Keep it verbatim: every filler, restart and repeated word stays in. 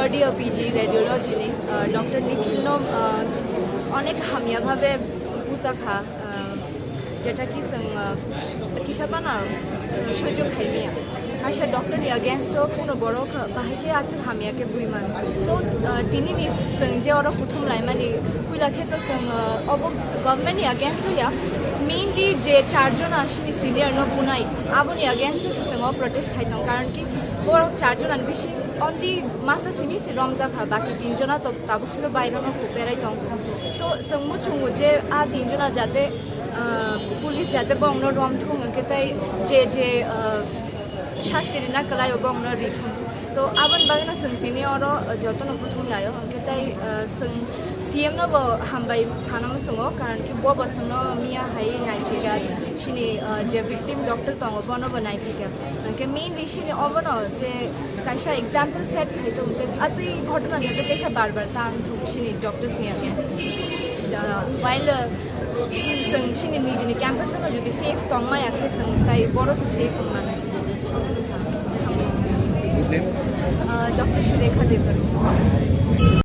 Cardio P G radiology ni, uh, Doctor Nikhil no, uh, onek hamya bhabe buja kha, uh, jeta ki chwng, uh, kisa pana, uh, soijo khai maya. Kaisa doctor ni against o kuno borok, uh, bahai khe aswk hamya khe bui man. So, uh, tini ni chwng je oro kuthum lai mani, puila khe to chwng, uh, obo government ni against o ya, mainly je char jona chini senior no bunai, aboni against o se chwng o protest khai tong, karon ki borok char jona ni bisi only masa simi si romjak kha, baki tin jona to tabuk silo bairo no khuperai tong. So, chwng muchungo je a tin jona jate, ah, police jate bongno rom thung, hwnkhe tai je je, ah, shasti rina kwlaio bongno ri thung. To aboni bagwino chwng tini oro, ah, jotono buthung laio, hwnkhe tai, ah, chwng C M no bo hambai sana muchungo, karon ki bo bo chwngno miya hai naiphika, chini, ah, je victim doctor tongo, bono bo naiphika. Hwnkhe mainly chini obono je kaisa example set khai tong je atwi ghotona jate kaisa bar bar tang thung chini doctors ni against. Ah, while, ah, chwng chini nijini campus no jodi safe tong maya khe chwng tai boro se safe wng mano. Ah, Doctor Surekha Debbarma.